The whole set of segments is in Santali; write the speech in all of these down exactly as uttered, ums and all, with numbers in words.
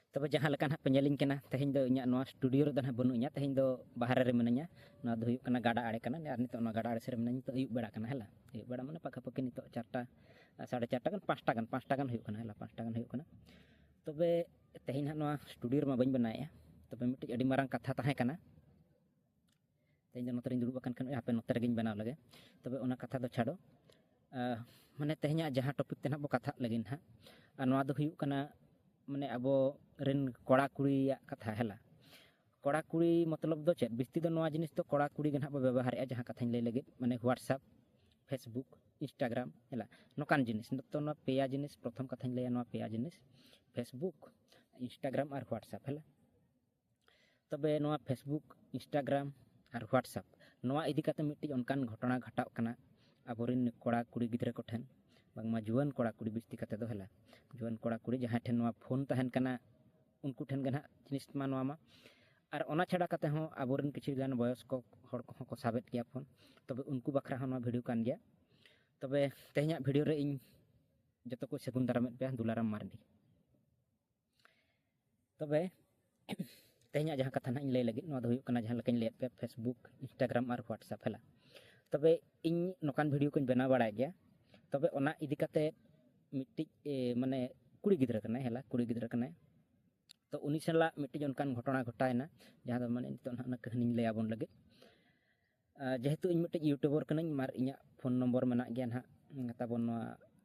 ᱛᱚᱵᱮ ᱡᱟᱦᱟᱸ ᱞᱮᱠᱟ ᱱᱟᱦᱟᱜ ᱯᱮ ᱧᱮᱞᱤᱧ ᱠᱟᱱᱟ, ᱛᱮᱦᱮᱧ ᱫᱚ ᱤᱧᱟᱹᱜ ᱱᱚᱣᱟ ᱥᱴᱩᱰᱤᱭᱳ ᱨᱮᱫᱚ ᱱᱟᱦᱟᱜ ᱵᱟᱹᱱᱩᱜ ᱤᱧᱟ᱾ ᱛᱮᱦᱮᱧ ᱫᱚ ᱵᱟᱦᱨᱮ ᱨᱮ ᱢᱤᱱᱟᱹᱧᱟ᱾ ᱱᱚᱣᱟ ᱫᱚ ᱦᱩᱭᱩᱜ ᱠᱟᱱᱟ ᱜᱟᱰᱟ ᱟᱲᱮ ᱠᱟᱱᱟ᱾ ᱟᱨ ᱱᱤᱛᱚᱜ ᱱᱚᱣᱟ ᱜᱟᱰᱟ ᱟᱲᱮ ᱥᱮᱫ ᱨᱮ ᱢᱤᱱᱟᱹᱧᱟ᱾ ᱱᱤᱛᱚᱜ ᱟᱹᱭᱩᱵ ᱵᱮᱲᱟ ᱠᱟᱱᱟ, ᱦᱮᱸ ᱞᱟ᱾ ᱟᱹᱭᱩᱵ ᱵᱮᱲᱟ ᱢᱟᱱᱮ ᱯᱟᱠᱟᱯᱟᱠᱤ ᱱᱤᱛᱚᱜ ᱪᱟᱨᱴᱟ, ᱥᱟᱲᱮ ᱪᱟᱨᱴᱟ ᱜᱟᱱ, ᱯᱟᱸᱪᱴᱟ ᱜᱟᱱ, ᱯᱟᱸᱪᱴᱟ ᱜᱟᱱ ᱦᱩᱭᱩᱜ ᱠᱟᱱᱟ, ᱦᱮᱸ ᱞᱟ, ᱯᱟᱸᱪᱴᱟ ᱜᱟᱱ ᱦᱩᱭᱩᱜ ᱠᱟᱱᱟ᱾ ᱛᱚᱵᱮ ᱛᱮᱦᱮᱧ ᱱᱟᱦᱟᱜ ᱱᱚᱣᱟ ᱥᱴᱩᱰᱤᱭᱳ ᱨᱮᱢᱟ ᱵᱟᱹᱧ ᱵᱮᱱᱟᱣᱮᱫᱼᱟ᱾ ᱛᱚᱵᱮ ᱢᱤᱫᱴᱤᱡ ᱟᱹᱰᱤ ᱢᱟᱨᱟᱝ ᱠᱟᱛᱷᱟ ᱛᱟᱦᱮᱸ ᱠᱟᱱᱟ᱾ ᱛᱮᱦᱮᱧ ᱫᱚ ᱱᱚᱛᱮ ᱨᱤᱧ ᱫᱩᱲᱩᱵ ᱟᱠᱟᱱ ᱠᱷᱟᱱ, ᱦᱟᱯᱮ ᱱᱚᱛᱮ ᱨᱮᱜᱮᱧ ᱵᱮᱱᱟᱣ ᱞᱮᱜᱮ᱾ ᱛᱚᱵᱮ ᱚᱱᱟ ᱠᱟᱛᱷᱟ ᱫᱚ ᱪᱷᱟᱰᱚ᱾ ᱟᱦ, ᱢᱟᱱᱮ ᱛᱮᱦᱮᱧᱟᱜ ᱡᱟᱦᱟᱸ ᱴᱚᱯᱤᱠ ᱛᱮ ᱱᱟᱦᱟᱜ ᱵᱚ ᱠᱟᱛᱷᱟᱜ ᱞᱟᱹᱜᱤᱫ ᱱᱟᱦᱟᱜ, ᱟᱨ ᱱᱚᱣᱟ ᱫᱚ ᱦᱩᱭᱩᱜ ᱠᱟᱱᱟ, ᱢᱟᱱᱮ ᱟᱵᱚ ᱨᱮᱱ ᱠᱚᱲᱟ ᱠᱩᱲᱤᱭᱟᱜ ᱠᱟᱛᱷᱟ, ᱦᱮᱸ ᱞᱟ᱾ ᱠᱚᱲᱟ ᱠᱩᱲᱤ ᱢᱚᱛᱞᱚᱵ ᱫᱚ ᱪᱮᱫ? ᱵᱤᱥᱛᱤ ᱫᱚ ᱱᱚᱣᱟ ᱡᱤᱱᱤᱥ ᱫᱚ ᱠᱚᱲᱟ ᱠᱩᱲᱤ ᱜᱮ ᱱᱟᱦᱟᱜ ᱵᱚ ᱵᱮᱵᱚᱦᱟᱨᱮᱫᱼᱟ, ᱡᱟᱦᱟᱸ ᱠᱟᱛᱷᱟᱧ ᱞᱟᱹᱭ ᱞᱟᱹᱜᱤᱫ, ᱢᱟᱱᱮ WhatsApp, Facebook, Instagram, ᱦᱮᱸ ᱞᱟ, ᱱᱚᱝᱠᱟᱱ ᱡᱤᱱᱤᱥ᱾ ᱱᱤᱛᱚᱜ ᱱᱚᱣᱟ ᱯᱮᱭᱟ ᱡᱤᱱᱤᱥ, ᱯᱨᱚᱛᱷᱚᱢ ᱠᱟᱛᱷᱟᱧ ᱞᱟᱹᱭᱟ, ᱱᱚᱣᱟ ᱯᱮᱭᱟ ᱡᱤᱱᱤᱥ, Facebook, Instagram ᱟᱨ WhatsApp, ᱦᱮᱸ ᱞᱟ᱾ ᱛᱚᱵᱮ ᱱᱚᱣᱟ Facebook, Instagram ᱟᱨ WhatsApp, ᱱᱚᱣᱟ ᱤᱫᱤ ᱠᱟᱛᱮ ᱢᱤᱫᱴᱤᱡ ᱚᱱᱠᱟᱱ ᱜᱷᱚᱴᱚᱱᱟ ᱜᱷᱟᱴᱟᱜ ᱠᱟᱱᱟ ᱟᱵᱚᱨᱮᱱ ᱠᱚᱲᱟ ᱠᱩᱲᱤ ᱜᱤᱫᱽᱨᱟᱹ ᱠᱚᱴᱷᱮᱱ, ᱵᱟᱝᱢᱟ ᱡᱩᱣᱟᱹᱱ ᱠᱚᱲᱟ ᱠᱩᱲᱤ ᱵᱤᱥᱛᱤ ᱠᱟᱛᱮ ᱫᱚ, ᱦᱮᱸ ᱞᱟ᱾ ᱡᱩᱣᱟᱹᱱ ᱠᱚᱲᱟ ᱠᱩᱲᱤ ᱡᱟᱦᱟᱸᱭ ᱴᱷᱮᱱ ᱱᱚᱣᱟ ᱯᱷᱳᱱ ᱛᱟᱦᱮᱱ ᱠᱟᱱᱟ, ᱩᱱᱠᱩ ᱴᱷᱮᱱ ᱜᱮ ᱱᱟᱦᱟᱜ ᱡᱤᱱᱤᱥ ᱢᱟ ᱱᱚᱣᱟ ᱢᱟ᱾ ᱟᱨ ᱚᱱᱟ ᱪᱷᱟᱰᱟ ᱠᱟᱛᱮ ᱦᱚᱸ ᱟᱵᱚᱨᱮᱱ ᱠᱤᱪᱷᱩ ᱜᱟᱱ ᱵᱚᱭᱚᱥᱠᱚ ᱦᱚᱲ ᱠᱚᱦᱚᱸ ᱠᱚ ᱥᱟᱵᱮᱫ ᱜᱮᱭᱟ ᱯᱷᱳᱱ᱾ ᱛᱚᱵᱮ ᱩᱱᱠᱩ ᱵᱟᱠᱷᱨᱟ ᱦᱚᱸ ᱱᱚᱣᱟ ᱵᱷᱤᱰᱤᱭᱳ ᱠᱟᱱ ᱜᱮᱭᱟ᱾ ᱛᱚᱵᱮ ᱛᱮᱦᱮᱧᱟᱜ ᱵᱷᱤᱰᱤᱭᱳ ᱨᱮ ᱤᱧ ᱡᱚᱛᱚ ᱠᱚ ᱥᱟᱹᱜᱩᱱ ᱫᱟᱨᱟᱢᱮᱫ ᱯᱮᱭᱟ, ᱫᱩᱞᱟᱨᱟᱢ ᱢᱟᱨᱰᱤ᱾ ᱛᱚᱵᱮ ᱛᱮᱦᱮᱧᱟᱜ ᱡᱟᱦᱟᱸ ᱠᱟᱛᱷᱟ ᱱᱟᱦᱟᱜ ᱤᱧ ᱞᱟᱹᱭ ᱞᱟᱹᱜᱤᱫ, ᱱᱚᱣᱟ ᱫᱚ ᱦᱩᱭᱩᱜ ᱠᱟᱱᱟ, ᱡᱟᱦᱟᱸ ᱞᱮᱠᱟᱧ ᱞᱟᱹᱭᱟᱫ ᱯᱮᱭᱟ, Facebook, Instagram ᱟᱨ WhatsApp, ᱦᱮᱸ ᱞᱟ᱾ ᱛᱚᱵᱮ ᱤᱧ ᱱᱚᱝᱠᱟᱱ ᱵᱷᱤᱰᱤᱭᱳ ᱠᱚᱧ ᱵᱮᱱᱟᱣ ᱵᱟᱲᱟᱭ ᱜᱮᱭᱟ᱾ ᱛᱚᱵᱮ ᱚᱱᱟ ᱤᱫᱤ ᱠᱟᱛᱮ ᱢᱤᱫᱴᱤᱡ, ᱮ, ᱢᱟᱱᱮ ᱠᱩᱲᱤ ᱜᱤᱫᱽᱨᱟᱹ ᱠᱟᱱᱟᱭ, ᱦᱮᱸ ᱞᱟ, ᱠᱩᱲᱤ ᱜᱤᱫᱽᱨᱟᱹ ᱠᱟᱱᱟᱭ᱾ ᱛᱚ ᱩᱱᱤ ᱥᱟᱞᱟᱜ ᱢᱤᱫᱴᱤᱡ ᱚᱱᱠᱟᱱ ᱜᱷᱚᱴᱚᱱᱟ ᱜᱷᱚᱴᱟᱣᱮᱱᱟ, ᱡᱟᱦᱟᱸ ᱫᱚ ᱢᱟᱱᱮ ᱱᱤᱛᱚᱜ ᱱᱟᱦᱟᱜ ᱚᱱᱟ ᱠᱟᱹᱦᱱᱤᱧ ᱞᱟᱹᱭ ᱟᱵᱚᱱ ᱞᱟᱹᱜᱤᱫ᱾ ᱟᱨ ᱡᱮᱦᱮᱛᱩ ᱤᱧ ᱢᱤᱫᱴᱤᱡ YouTuber ᱠᱟᱹᱱᱟᱹᱧ, ᱟᱨ ᱤᱧᱟᱹᱜ ᱯᱷᱳᱱ ᱱᱚᱢᱵᱚᱨ ᱢᱮᱱᱟᱜ ᱜᱮᱭᱟ ᱱᱟᱦᱟᱜ ᱛᱟᱵᱚᱱ ᱱᱚᱣᱟ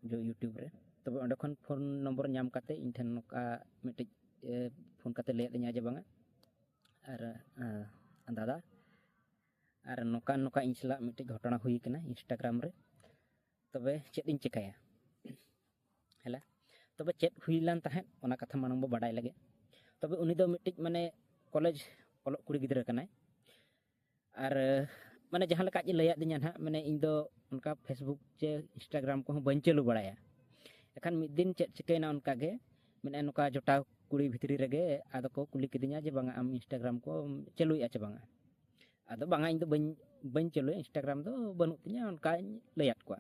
ᱡᱚ YouTube ᱨᱮ᱾ ᱛᱚᱵᱮ ᱚᱸᱰᱮ ᱠᱷᱚᱱ ᱯᱷᱳᱱ ᱱᱚᱢᱵᱚᱨ ᱧᱟᱢ ᱠᱟᱛᱮ ᱤᱧ ᱴᱷᱮᱱ ᱱᱚᱝᱠᱟ ᱢᱤᱫᱴᱤᱡ, ᱮ, ᱯᱷᱳᱱ ᱠᱟᱛᱮ ᱞᱟᱹᱭᱟᱫ ᱞᱤᱧᱟ ᱡᱮ ᱵᱟᱝᱟ, ᱟᱨ, ᱟ, ᱫᱟᱫᱟ, ᱟᱨ ᱱᱚᱝᱠᱟ ᱱᱚᱝᱠᱟ ᱤᱧ ᱥᱟᱞᱟᱜ ᱢᱤᱫᱴᱤᱡ ᱜᱷᱚᱴᱚᱱᱟ ᱦᱩᱭ ᱠᱟᱱᱟ Instagram ᱨᱮ, ᱛᱚᱵᱮ ᱪᱮᱫ ᱤᱧ ᱪᱤᱠᱟᱹᱭᱟ? ᱦᱮᱸ ᱞᱟ᱾ ᱛᱚᱵᱮ ᱪᱮᱫ ᱦᱩᱭ ᱞᱮᱱ ᱛᱟᱦᱮᱸᱫ, ᱚᱱᱟ ᱠᱟᱛᱷᱟ ᱢᱟᱲᱟᱝ ᱵᱚ ᱵᱟᱰᱟᱭ ᱞᱮᱜᱮ᱾ ᱛᱚᱵᱮ ᱩᱱᱤ ᱫᱚ ᱢᱤᱫᱴᱤᱡ ᱢᱟᱱᱮ ᱠᱚᱞᱮᱡᱽ ᱚᱞᱚᱜ ᱠᱩᱲᱤ ᱜᱤᱫᱽᱨᱟᱹ ᱠᱟᱱᱟᱭ᱾ ᱟᱨ ᱢᱟᱱᱮ ᱡᱟᱦᱟᱸ ᱞᱮᱠᱟ ᱟᱡ ᱮ ᱞᱟᱹᱭᱟᱫ ᱞᱤᱧᱟ ᱱᱟᱦᱟᱜ, ᱢᱟᱱᱮ ᱤᱧ ᱫᱚ ᱚᱱᱠᱟ Facebook ᱪᱮ Instagram ᱠᱚᱦᱚᱸ ᱵᱟᱹᱧ ᱪᱟᱹᱞᱩ ᱵᱟᱲᱟᱭᱟ᱾ ᱮᱠᱷᱟᱱ ᱢᱤᱫ ᱫᱤᱱ ᱪᱮᱫ ᱪᱤᱠᱟᱹᱭᱮᱱᱟ, ᱚᱱᱠᱟ ᱜᱮ ᱢᱟᱱᱮ ᱱᱚᱝᱠᱟ ᱡᱚᱴᱟᱣ ᱠᱩᱲᱤ ᱵᱷᱤᱛᱨᱤ ᱨᱮᱜᱮ ᱟᱫᱚ ᱠᱚ ᱠᱩᱞᱤ ᱠᱤᱫᱤᱧᱟ ᱡᱮ, "ᱵᱟᱝᱟ, ᱟᱢ Instagram ᱠᱚᱢ ᱪᱟᱹᱞᱩᱭᱮᱫᱼᱟ ᱪᱮ ᱵᱟᱝᱟ?" ᱟᱫᱚ, "ᱵᱟᱝᱟ, ᱤᱧ ᱫᱚ ᱵᱟᱹᱧ, ᱵᱟᱹᱧ ᱪᱟᱹᱞᱩᱭᱟ, Instagram ᱫᱚ ᱵᱟᱹᱱᱩᱜ ᱛᱤᱧᱟ", ᱚᱱᱠᱟᱧ ᱞᱟᱹᱭᱟᱫ ᱠᱚᱣᱟ᱾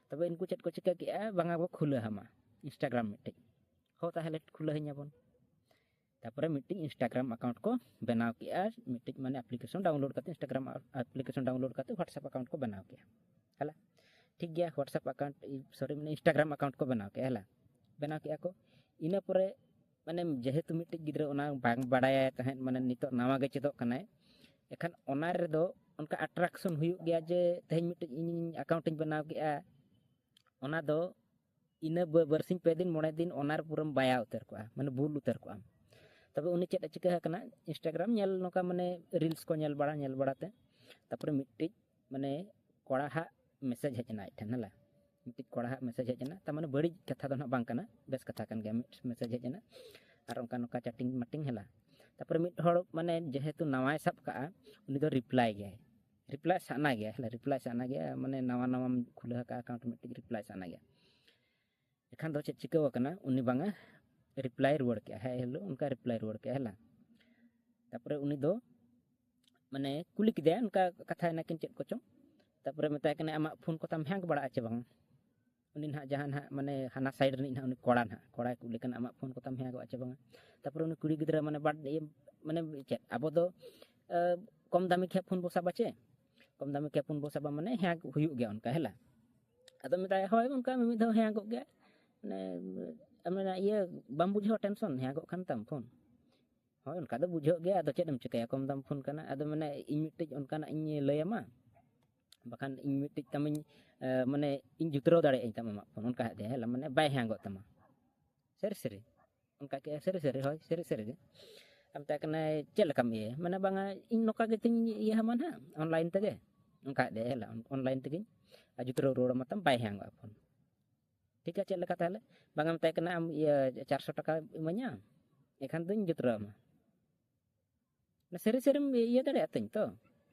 ᱛᱚᱵᱮ ᱩᱱᱠᱩ ᱪᱮᱫ ᱠᱚ ᱪᱤᱠᱟᱹ ᱠᱮᱜᱼᱟ, "ᱵᱟᱝᱟ ᱵᱚ ᱠᱷᱩᱞᱟᱹ ᱟᱢᱟ Instagram ᱢᱤᱫᱴᱤᱡ᱾" ᱦᱚᱸ, ᱛᱟᱦᱚᱞᱮ ᱠᱷᱩᱞᱟᱹ ᱟᱹᱧᱟᱵᱚᱱ᱾ ᱛᱟᱨᱯᱚᱨᱮ ᱢᱤᱫᱴᱤᱡ Instagram account ᱠᱚ ᱵᱮᱱᱟᱣ ᱠᱮᱜᱼᱟ, ᱢᱤᱫᱴᱤᱡ ᱢᱟᱱᱮ application download ᱠᱟᱛᱮ, Instagram application download ᱠᱟᱛᱮ WhatsApp account ᱠᱚ ᱵᱮᱱᱟᱣ ᱠᱮᱜᱼᱟ᱾ ᱦᱮᱞᱟ, ᱴᱷᱤᱠ ᱜᱮᱭᱟ, WhatsApp account, sorry, ᱢᱟᱱᱮ Instagram account ᱠᱚ ᱵᱮᱱᱟᱣ ᱠᱮᱜᱼᱟ᱾ ᱦᱮᱞᱟ, ᱵᱮᱱᱟᱣ ᱠᱮᱜᱼᱟ ᱠᱚ᱾ ᱤᱱᱟᱹ ᱯᱚᱨᱮ ᱢᱟᱱᱮ ᱡᱮᱦᱮᱛᱩ ᱢᱤᱫᱴᱤᱡ ᱜᱤᱫᱽᱨᱟᱹ ᱚᱱᱟ ᱵᱟᱝ ᱵᱟᱲᱟᱭᱟᱭ ᱛᱟᱦᱮᱸᱫ, ᱢᱟᱱᱮ ᱱᱤᱛᱚᱜ ᱱᱟᱣᱟ ᱜᱮ ᱪᱮᱫᱚᱜ ᱠᱟᱱᱟᱭ, ᱮᱱᱠᱷᱟᱱ ᱚᱱᱟ ᱨᱮᱫᱚ ᱚᱱᱠᱟ attraction ᱦᱩᱭᱩᱜ ᱜᱮᱭᱟ ᱡᱮ ᱛᱮᱦᱮᱧ ᱢᱤᱫᱴᱤᱡ ᱤᱧ account ᱤᱧ ᱵᱮᱱᱟᱣ ᱠᱮᱜᱼᱟ, ᱚᱱᱟ ᱫᱚ ᱤᱱᱟᱹ ᱵᱟᱹ- ᱵᱟᱨᱥᱤᱧ ᱯᱮ ᱫᱤᱱ ᱢᱚᱬᱮ ᱫᱤᱱ ᱚᱱᱟ ᱨᱮ ᱯᱩᱨᱟᱹᱢ ᱵᱟᱭᱟ ᱩᱛᱟᱹᱨ ᱠᱚᱜᱼᱟ, ᱢᱟᱱᱮ ᱵᱩᱞ ᱩᱛᱟᱹᱨ ᱠᱚᱜᱼᱟᱢ᱾ ᱛᱚᱵᱮ ᱩᱱᱤ ᱪᱮᱫ ᱮ ᱪᱤᱠᱟᱹ ᱟᱠᱟᱱᱟ, Instagram ᱧᱮᱞ, ᱱᱚᱝᱠᱟ ᱢᱟᱱᱮ reels ᱠᱚ ᱧᱮᱞ ᱵᱟᱲᱟ ᱧᱮᱞ ᱵᱟᱲᱟᱛᱮ, ᱛᱟᱨᱯᱚᱨᱮ ᱢᱤᱫᱴᱤᱡ ᱢᱟᱱᱮ ᱠᱚᱲᱟ ᱦᱟᱜ message ᱦᱮᱡ ᱮᱱᱟ ᱟᱡ ᱴᱷᱮᱱ᱾ ᱦᱮᱞᱟ, ᱢᱤᱫᱴᱤᱡ ᱠᱚᱲᱟ ᱦᱟᱜ message ᱦᱮᱡ ᱮᱱᱟ, ᱛᱟᱨ ᱢᱟᱱᱮ ᱵᱟᱹᱲᱤᱡ ᱠᱟᱛᱷᱟ ᱫᱚ ᱱᱟᱦᱟᱜ ᱵᱟᱝ ᱠᱟᱱᱟ, ᱵᱮᱥ ᱠᱟᱛᱷᱟ ᱠᱟᱱ ᱜᱮᱭᱟ, ᱢᱤᱫ message ᱦᱮᱡ ᱮᱱᱟ᱾ ᱟᱨ ᱚᱱᱠᱟ ᱱᱚᱝᱠᱟ chatting ᱢᱟᱴᱤᱝ᱾ ᱦᱮᱞᱟ, ᱛᱟᱨᱯᱚᱨᱮ ᱢᱤᱫ ᱦᱚᱲ ᱢᱟᱱᱮ ᱡᱮᱦᱮᱛᱩ ᱱᱟᱣᱟᱭ ᱥᱟᱵ ᱠᱟᱜᱼᱟ, ᱩᱱᱤ ᱫᱚ reply ᱜᱮᱭᱟᱭ, reply ᱥᱟᱱᱟ ᱜᱮᱭᱟ᱾ ᱦᱮᱞᱟ, reply ᱥᱟᱱᱟ ᱜᱮᱭᱟ, ᱢᱟᱱᱮ ᱱᱟᱣᱟ ᱱᱟᱣᱟᱢ ᱠᱷᱩᱞᱟᱹᱣ ᱟᱠᱟᱫ account, ᱢᱤᱫᱴᱤᱡ reply ᱥᱟᱱᱟ ᱜᱮᱭᱟ᱾ ᱮᱠᱷᱟᱱ ᱫᱚ ᱪᱮᱫ ᱪᱤᱠᱟᱹᱣ ᱟᱠᱟᱱᱟ, ᱩᱱᱤ ᱵᱟᱝᱟ reply ᱨᱩᱣᱟᱹᱲ ᱠᱮᱜᱼᱟ, ᱦᱮᱸ hello ᱚᱱᱠᱟ reply ᱨᱩᱣᱟᱹᱲ ᱠᱮᱜᱼᱟ᱾ ᱦᱮᱞᱟ, ᱛᱟᱨᱯᱚᱨᱮ ᱩᱱᱤ ᱫᱚ ᱢᱟᱱᱮ ᱠᱩᱞᱤ ᱠᱮᱫᱮᱭᱟ, ᱚᱱᱠᱟ ᱠᱟᱛᱷᱟ ᱮᱱᱟᱠᱤᱱ ᱪᱮᱫ ᱠᱚᱪᱚᱝ᱾ ᱛᱟᱨᱯᱚᱨᱮ ᱢᱮᱛᱟᱭ ᱠᱟᱱᱟ, "ᱟᱢᱟᱜ ᱯᱷᱳᱱ ᱠᱚᱛᱟᱢ ᱦᱮᱸᱜ ᱵᱟᱲᱟᱜᱼᱟ ᱪᱮ ᱵᱟᱝ?" ᱩᱱᱤ ᱱᱟᱦᱟᱜ ᱡᱟᱦᱟᱸ ᱱᱟᱦᱟᱜ ᱢᱟᱱᱮ ᱦᱟᱱᱟ side ᱨᱤᱱᱤᱡ ᱱᱟᱦᱟᱜ ᱩᱱᱤ ᱠᱚᱲᱟ ᱱᱟᱦᱟᱜ, ᱠᱚᱲᱟᱭ ᱠᱩᱞᱤ ᱠᱟᱱᱟ, "ᱟᱢᱟᱜ ᱯᱷᱳᱱ ᱠᱚᱛᱟᱢ ᱦᱮᱸᱜᱚᱜᱼᱟ ᱪᱮ ᱵᱟᱝᱟ?" ᱛᱟᱨᱯᱚᱨᱮ ᱩᱱᱤ ᱠᱩᱲᱤ ᱜᱤᱫᱽᱨᱟᱹ ᱢᱟᱱᱮ ᱵᱟᱰ- ᱤᱭᱟᱹ, ᱢᱟᱱᱮ ᱪᱮᱫ, ᱟᱵᱚ ᱫᱚ ᱟᱹ, ᱠᱚᱢ ᱫᱟᱢᱤ ᱜᱮ ᱯᱷᱳᱱ ᱵᱚ ᱥᱟᱵᱟ ᱪᱮ, ᱠᱚᱢ ᱫᱟᱢᱤ ᱜᱮ ᱯᱷᱳᱱ ᱵᱚ ᱥᱟᱵᱟ ᱢᱟᱱᱮ ᱦᱮᱸᱜ ᱦᱩᱭᱩᱜ ᱜᱮᱭᱟ ᱚᱱᱠᱟ᱾ ᱦᱮᱞᱟ, ᱟᱫᱚ ᱢᱮᱛᱟᱭᱟ, "ᱦᱳᱭ ᱚᱱᱠᱟ ᱢᱤᱢᱤᱫ ᱫᱷᱟᱣ ᱦᱮᱸᱜᱚᱜ ᱜᱮᱭᱟ, ᱢᱟᱱᱮ ᱟᱢ ᱢᱮᱱᱟ ᱤᱭᱟᱹ ᱵᱟᱢ ᱵᱩᱡᱷᱟᱹᱣᱟ tension, ᱦᱮᱸᱜᱚᱜ ᱠᱷᱟᱱ ᱛᱟᱢ ᱯᱷᱳᱱ, ᱦᱳᱭ ᱚᱱᱠᱟ ᱫᱚ ᱵᱩᱡᱷᱟᱹᱜ ᱜᱮᱭᱟ, ᱟᱫᱚ ᱪᱮᱫ ᱮᱢ ᱪᱤᱠᱟᱹᱭᱟ, ᱠᱚᱢ ᱫᱟᱢ ᱯᱷᱳᱱ ᱠᱟᱱᱟ, ᱟᱫᱚ ᱢᱟᱱᱮ ᱤᱧ ᱢᱤᱫᱴᱤᱡ ᱚᱱᱠᱟᱱᱟᱜ ᱤᱧ ᱞᱟᱹᱭᱟᱢᱟ, ᱵᱟᱠᱷᱟᱱ ᱤᱧ ᱢᱤᱫᱴᱤᱡ ᱛᱟᱢᱤᱧ ᱟᱹ, ᱢᱟᱱᱮ ᱤᱧ ᱡᱩᱛᱨᱟᱹᱣ ᱫᱟᱲᱮᱭᱟᱜ ᱟᱹᱧ ᱛᱟᱢ ᱟᱢᱟᱜ ᱯᱷᱳᱱ", ᱚᱱᱠᱟ ᱦᱟᱫᱮᱭᱟ᱾ ᱦᱮᱞᱟ, ᱢᱟᱱᱮ ᱵᱟᱭ ᱦᱮᱸᱜᱚᱜ ᱛᱟᱢᱟ᱾ ᱥᱟᱹᱨᱤ ᱥᱟᱹᱨᱤ ᱚᱱᱠᱟ ᱠᱮᱜᱼᱟ, ᱥᱟᱹᱨᱤ ᱥᱟᱹᱨᱤ, ᱦᱳᱭ ᱥᱟᱹᱨᱤ ᱥᱟᱹᱨᱤ ᱜᱮ᱾ ᱟᱨ ᱢᱮᱛᱟᱭ ᱠᱟᱱᱟᱭ, "ᱪᱮᱫ ᱞᱮᱠᱟᱢ ᱤᱭᱟᱹᱭᱟ?" ᱢᱟᱱᱮ, "ᱵᱟᱝᱟ ᱤᱧ ᱱᱚᱝᱠᱟ ᱜᱮᱛᱤᱧ ᱤᱭᱟᱹ ᱟᱢᱟ ᱱᱟᱦᱟᱜ online ᱛᱮᱜᱮ", ᱚᱱᱠᱟ ᱦᱟᱫᱮᱭᱟ᱾ ᱦᱮᱞᱟ, online ᱛᱮᱜᱮᱧ ᱟᱨ ᱡᱩᱛᱨᱟᱹᱣ ᱨᱩᱣᱟᱹᱲ ᱟᱢᱟ ᱛᱟᱢ, ᱵᱟᱭ ᱦᱮᱸᱜᱚᱜᱼᱟ ᱯᱷᱳᱱ᱾ ᱴᱷᱤᱠ ᱜᱮᱭᱟ, ᱪᱮᱫ ᱞᱮᱠᱟ ᱛᱟᱦᱚᱞᱮ? ᱵᱟᱝᱟ ᱢᱮᱛᱟᱭ ᱠᱟᱱᱟ, "ᱟᱢ ᱤᱭᱟᱹ ᱪᱟᱨᱥᱚ ᱴᱟᱠᱟ ᱤᱢᱟᱹᱧᱟ, ᱮᱱᱠᱷᱟᱱ ᱫᱚᱧ ᱡᱩᱛᱨᱟᱹᱣ ᱟᱢᱟ᱾" ᱥᱟᱹᱨᱤ ᱥᱟᱹᱨᱤᱢ ᱤᱭᱟᱹ ᱫᱟᱲᱮᱭᱟᱜᱼᱟ ᱛᱤᱧ ᱛᱚ?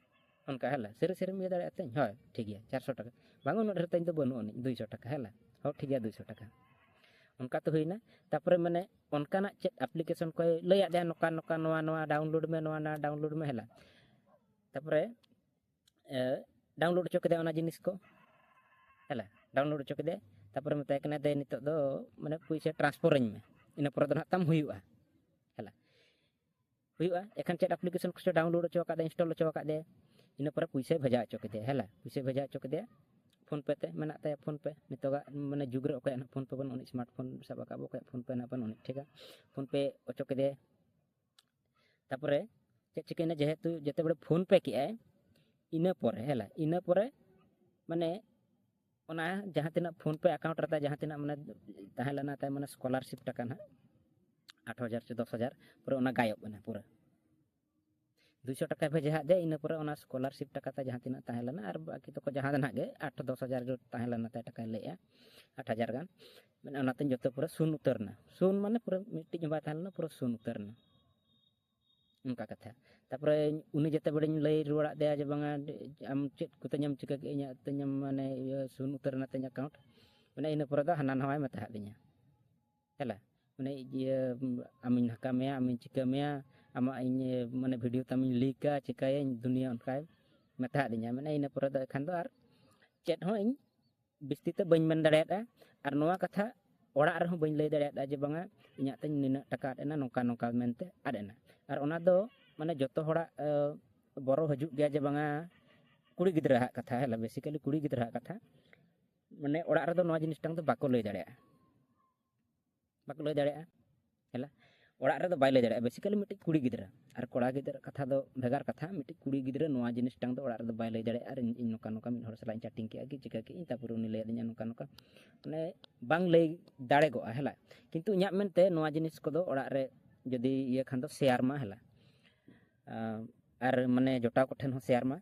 ᱚᱱᱠᱟ᱾ ᱦᱮᱞᱟ, "ᱥᱟᱹᱨᱤ ᱥᱟᱹᱨᱤᱢ ᱤᱭᱟᱹ ᱫᱟᱲᱮᱭᱟᱜᱼᱟ ᱛᱤᱧ?" "ᱦᱳᱭ, ᱴᱷᱤᱠ ᱜᱮᱭᱟ, ᱪᱟᱨᱥᱚ ᱴᱟᱠᱟ᱾" "ᱵᱟᱝ, ᱩᱱᱟᱹᱜ ᱰᱷᱮᱨ ᱛᱤᱧ ᱫᱚ ᱵᱟᱹᱱᱩᱜ ᱟᱹᱱᱤᱡ, ᱫᱩᱭᱥᱚ ᱴᱟᱠᱟ᱾" ᱦᱮᱞᱟ, "ᱦᱳᱭ, ᱴᱷᱤᱠ ᱜᱮᱭᱟ, ᱫᱩᱭᱥᱚ ᱴᱟᱠᱟ᱾" ᱚᱱᱠᱟ ᱛᱚ ᱦᱩᱭᱱᱟ᱾ ᱛᱟᱨᱯᱚᱨᱮ ᱢᱟᱱᱮ ᱚᱱᱠᱟᱱᱟᱜ ᱪᱮᱫ application ᱠᱚᱭ ᱞᱟᱹᱭᱟᱫ ᱞᱮᱭᱟ, "ᱱᱚᱝᱠᱟ ᱱᱚᱝᱠᱟ, ᱱᱚᱣᱟ ᱱᱚᱣᱟ download ᱢᱮ, ᱱᱚᱣᱟ ᱱᱚᱣᱟ download ᱢᱮ", ᱦᱮᱞᱟ᱾ ᱛᱟᱨᱯᱚᱨᱮ ᱮ, download ᱦᱚᱪᱚ ᱠᱮᱫᱟᱭ ᱚᱱᱟ ᱡᱤᱱᱤᱥ ᱠᱚ᱾ ᱦᱮᱞᱟ, download ᱦᱚᱪᱚ ᱠᱮᱫᱟᱭ᱾ ᱛᱟᱨᱯᱚᱨᱮ ᱢᱮᱛᱟᱭ ᱠᱟᱱᱟ, "ᱫᱮ ᱱᱤᱛᱚᱜ ᱫᱚ ᱢᱟᱱᱮ ᱯᱩᱭᱥᱟᱹ transfer ᱟᱹᱧ ᱢᱮ, ᱤᱱᱟᱹ ᱯᱚᱨᱮ ᱫᱚ ᱱᱟᱦᱟᱜ ᱛᱟᱢ ᱦᱩᱭᱩᱜᱼᱟ᱾" ᱦᱮᱞᱟ, ᱦᱩᱭᱩᱜᱼᱟ᱾ ᱮᱠᱷᱟᱱ ᱪᱮᱫ ᱟᱯᱞᱤᱠᱮᱥᱚᱱ ᱠᱚᱪᱚ ᱰᱟᱣᱩᱱᱞᱳᱰ ᱦᱚᱪᱚ ᱟᱠᱟᱫ, ᱤᱱᱥᱴᱚᱞ ᱦᱚᱪᱚ ᱟᱠᱟᱫ ᱫᱮ, ᱤᱱᱟᱹ ᱯᱚᱨᱮ ᱯᱩᱭᱥᱟᱹᱭ ᱵᱷᱮᱡᱟ ᱦᱚᱪᱚ ᱠᱮᱫᱮᱭᱟ, ᱦᱮᱸ ᱞᱟ? ᱯᱩᱭᱥᱟᱹᱭ ᱵᱷᱮᱡᱟ ᱦᱚᱪᱚ ᱠᱮᱫᱮᱭᱟ᱾ ᱯᱷᱳᱱ ᱯᱮ ᱛᱮ ᱢᱮᱱᱟᱜ ᱛᱟᱭᱟ, ᱯᱷᱳᱱ ᱯᱮ᱾ ᱱᱤᱛᱚᱜᱟᱜ ᱢᱟᱱᱮ ᱡᱩᱜᱽ ᱨᱮ ᱚᱠᱚᱭᱟᱜ ᱱᱟᱦᱟᱜ ᱯᱷᱳᱱ ᱯᱮ ᱵᱟᱹᱱᱩᱜ ᱟᱹᱱᱤᱡ, ᱥᱢᱟᱨᱴ ᱯᱷᱳᱱ ᱥᱟᱵ ᱟᱠᱟᱫ ᱵᱚ, ᱚᱠᱚᱭᱟᱜ ᱯᱷᱳᱱ ᱯᱮ ᱱᱟᱦᱟᱜ ᱵᱟᱹᱱᱩᱜ ᱟᱹᱱᱤᱡ, ᱴᱷᱤᱠᱟ? ᱯᱷᱳᱱ ᱯᱮ ᱚᱪᱚ ᱠᱮᱫᱮᱭᱟ᱾ ᱛᱟᱯᱚᱨᱮ ᱪᱮᱫ ᱪᱤᱠᱟᱹᱭᱮᱱᱟ, ᱡᱮᱦᱮᱛᱩ ᱡᱮᱛᱮ ᱵᱮᱲᱮ ᱯᱷᱳᱱ ᱯᱮ ᱠᱮᱜᱼᱟᱭ, ᱤᱱᱟᱹ ᱯᱚᱨᱮ, ᱦᱮᱸ ᱞᱟ, ᱤᱱᱟᱹ ᱯᱚᱨᱮ ᱢᱟᱱᱮ ᱚᱱᱟ ᱡᱟᱦᱟᱸ ᱛᱤᱱᱟᱹᱜ ᱯᱷᱳᱱ ᱯᱮ ᱟᱠᱟᱣᱩᱱᱴ ᱨᱮ ᱛᱟᱭ ᱡᱟᱦᱟᱸ ᱛᱤᱱᱟᱹᱜ ᱢᱟᱱᱮ ᱛᱟᱦᱮᱸ ᱞᱮᱱᱟ ᱛᱟᱭ, ᱢᱟᱱᱮ ᱥᱠᱚᱞᱟᱨᱥᱤᱯ ᱴᱟᱠᱟ ᱱᱟᱦᱟᱜ ᱟᱴ ᱦᱟᱡᱟᱨ ᱪᱮ ᱫᱚᱥ ᱦᱟᱡᱟᱨ, ᱯᱩᱨᱟᱹ ᱚᱱᱟ ᱜᱟᱭᱚᱵ ᱮᱱᱟ ᱯᱩᱨᱟᱹ᱾ ᱫᱩᱭᱥᱚ ᱴᱟᱠᱟᱭ ᱵᱷᱮᱡᱟ ᱟᱫ ᱫᱮᱭᱟ, ᱤᱱᱟᱹ ᱯᱚᱨᱮ ᱚᱱᱟ ᱥᱠᱚᱞᱟᱨᱥᱤᱯ ᱴᱟᱠᱟ ᱛᱟᱭ ᱡᱟᱦᱟᱸ ᱛᱤᱱᱟᱹᱜ ᱛᱟᱦᱮᱸ ᱞᱮᱱᱟ, ᱟᱨ ᱵᱟᱹᱠᱤ ᱛᱟᱠᱚ ᱡᱟᱦᱟᱸ ᱫᱚ ᱱᱟᱦᱟᱜ ᱜᱮ ᱟᱴ ᱫᱚᱥ ᱦᱟᱡᱟᱨ ᱜᱮ ᱛᱟᱦᱮᱸ ᱞᱮᱱᱟ ᱛᱟᱭ, ᱴᱟᱠᱟᱭ ᱞᱟᱹᱭᱮᱜᱼᱟ, ᱟᱴ ᱦᱟᱡᱟᱨ ᱜᱟᱱ, ᱢᱟᱱᱮ ᱚᱱᱟᱛᱮᱧ ᱡᱚᱛᱚ ᱯᱩᱨᱟᱹ ᱥᱩᱱ ᱩᱛᱟᱹᱨ ᱮᱱᱟ᱾ ᱥᱩᱱ ᱢᱟᱱᱮ ᱯᱩᱨᱟᱹ ᱢᱤᱫᱴᱤᱡ ᱦᱚᱸ ᱵᱟᱭ ᱛᱟᱦᱮᱸ ᱞᱮᱱᱟ, ᱯᱩᱨᱟᱹ ᱥᱩᱱ ᱩᱛᱟᱹᱨ ᱮᱱᱟ᱾ ᱚᱱᱠᱟ ᱠᱟᱛᱷᱟ᱾ ᱛᱟᱯᱚᱨᱮ ᱩᱱᱤ ᱡᱮᱛᱮ ᱵᱮᱲᱮᱧ ᱞᱟᱹᱭ ᱨᱩᱣᱟᱹᱲᱟᱫ ᱫᱮᱭᱟ ᱡᱮ, "ᱵᱟᱝᱟ, ᱟᱢ ᱪᱮᱫ ᱠᱚᱛᱮᱧ ᱮᱢ ᱪᱤᱠᱟᱹ ᱠᱮᱫ, ᱤᱧᱟᱹᱜ ᱛᱤᱧ ᱮᱢ, ᱢᱟᱱᱮ, ᱤᱭᱟᱹ, ᱥᱩᱱ ᱩᱛᱟᱹᱨ ᱮᱱᱟ ᱛᱤᱧ ᱟᱠᱟᱣᱩᱱᱴ?" ᱢᱟᱱᱮ ᱤᱱᱟᱹ ᱯᱚᱨᱮ ᱫᱚ ᱦᱟᱱᱟ ᱱᱟᱣᱟᱭ ᱢᱮᱛᱟ ᱟᱫ ᱞᱤᱧᱟ᱾ ᱦᱮᱞᱟ, ᱢᱟᱱᱮ, ᱤᱭᱟᱹ, "ᱟᱢᱤᱧ ᱦᱟᱠᱟ ᱢᱮᱭᱟ, ᱟᱢᱤᱧ ᱪᱤᱠᱟᱹ ᱢᱮᱭᱟ, ᱟᱢᱟᱜ ᱤᱧ, ᱢᱟᱱᱮ, ᱵᱷᱤᱰᱤᱭᱳ ᱛᱟᱢᱤᱧ ᱞᱤᱠᱟ, ᱪᱤᱠᱟᱹᱭᱟᱹᱧ, ᱫᱩᱱᱤᱭᱟᱹ", ᱚᱱᱠᱟᱭ ᱢᱮᱛᱟ ᱟᱫᱤᱧᱟ᱾ ᱢᱟᱱᱮ ᱤᱱᱟᱹ ᱯᱚᱨᱮ ᱫᱚ ᱮᱠᱷᱟᱱ ᱫᱚ ᱟᱨ ᱪᱮᱫ ᱦᱚᱸ ᱤᱧ ᱵᱤᱥᱛᱤ ᱛᱮ ᱵᱟᱹᱧ ᱢᱮᱱ ᱫᱟᱲᱮᱭᱟᱫᱼᱟ᱾ ᱟᱨ ᱱᱚᱣᱟ ᱠᱟᱛᱷᱟ ᱚᱲᱟᱜ ᱨᱮᱦᱚᱸ ᱵᱟᱹᱧ ᱞᱟᱹᱭ ᱫᱟᱲᱮᱭᱟᱫᱼᱟ ᱡᱮ, "ᱵᱟᱝᱟ, ᱤᱧᱟᱹᱜ ᱛᱤᱧ ᱱᱤᱱᱟᱹᱜ ᱴᱟᱠᱟ ᱟᱫ ᱮᱱᱟ, ᱱᱚᱝᱠᱟ ᱱᱚᱝᱠᱟ ᱢᱮᱱᱛᱮ ᱟᱫ ᱮᱱᱟ᱾" ᱟᱨ ᱚᱱᱟ ᱫᱚ, ᱢᱟᱱᱮ, ᱡᱚᱛᱚ ᱦᱚᱲᱟᱜ, ᱮ, ᱵᱚᱨᱚ ᱦᱤᱡᱩᱜ ᱜᱮᱭᱟ ᱡᱮ, ᱵᱟᱝᱟ, ᱠᱩᱲᱤ ᱜᱤᱫᱽᱨᱟᱹ ᱦᱟᱜ ᱠᱟᱛᱷᱟ, ᱦᱮᱞᱟ, ᱵᱮᱥᱤᱠᱟᱞᱤ ᱠᱩᱲᱤ ᱜᱤᱫᱽᱨᱟᱹ ᱦᱟᱜ ᱠᱟᱛᱷᱟ᱾ ᱢᱟᱱᱮ, ᱚᱲᱟᱜ ᱨᱮᱫᱚ ᱱᱚᱣᱟ ᱡᱤᱱᱤᱥᱴᱟᱝ ᱫᱚ ᱵᱟᱠᱚ ᱞᱟᱹᱭ ᱫᱟᱲᱮᱭᱟᱜᱼᱟ, ᱵᱟᱠᱚ ᱞᱟᱹᱭ ᱫᱟᱲᱮᱭᱟᱜᱼᱟ, ᱦᱮᱞᱟ᱾ ᱚᱲᱟᱜ ᱨᱮᱫᱚ ᱵᱟᱭ ᱞᱟᱹᱭ ᱫᱟᱲᱮᱭᱟᱜᱼᱟ, ᱵᱮᱥᱤᱠᱟᱞᱤ ᱢᱤᱫᱴᱤᱡ ᱠᱩᱲᱤ ᱜᱤᱫᱽᱨᱟᱹ᱾ ᱟᱨ ᱠᱚᱲᱟ ᱜᱤᱫᱽᱨᱟᱹ ᱠᱟᱛᱷᱟ ᱫᱚ ᱵᱷᱮᱜᱟᱨ ᱠᱟᱛᱷᱟ, ᱢᱤᱫᱴᱤᱡ ᱠᱩᱲᱤ ᱜᱤᱫᱽᱨᱟᱹ ᱱᱚᱣᱟ ᱡᱤᱱᱤᱥᱴᱟᱝ ᱫᱚ ᱚᱲᱟᱜ ᱨᱮᱫᱚ ᱵᱟᱭ ᱞᱟᱹᱭ ᱫᱟᱲᱮᱭᱟᱜᱼᱟ, "ᱟᱨ ᱤᱧ, ᱤᱧ ᱱᱚᱝᱠᱟ ᱱᱚᱝᱠᱟ ᱢᱤᱫ ᱦᱚᱲ ᱥᱟᱞᱟᱜ ᱤᱧ ᱪᱮᱴᱤᱝ ᱠᱮᱜᱼᱟ ᱠᱤ ᱪᱤᱠᱟᱹ ᱠᱮᱜᱼᱟᱹᱧ, ᱛᱟᱨᱯᱚᱨᱮ ᱩᱱᱤ ᱞᱟᱹᱭ ᱟᱹᱫᱤᱧᱟ ᱱᱚᱝᱠᱟ ᱱᱚᱝᱠᱟ", ᱢᱟᱱᱮ, ᱵᱟᱝ ᱞᱟᱹᱭ ᱫᱟᱲᱮᱜᱚᱜᱼᱟ, ᱦᱮᱞᱟ᱾ ᱠᱤᱱᱛᱩ ᱤᱧᱟᱹᱜ ᱢᱮᱱᱛᱮ ᱱᱚᱣᱟ ᱡᱤᱱᱤᱥ ᱠᱚᱫᱚ ᱚᱲᱟᱜ ᱨᱮ ᱡᱩᱫᱤ ᱤᱭᱟᱹ ᱠᱷᱟᱱ ᱫᱚ ᱥᱮᱭᱟᱨ ᱢᱟ, ᱦᱮᱞᱟ᱾ ᱟᱨ, ᱢᱟᱱᱮ, ᱡᱚᱴᱟᱣ ᱠᱚᱴᱷᱮᱱ ᱦᱚᱸ ᱥᱮᱭᱟᱨ ᱢᱟ᱾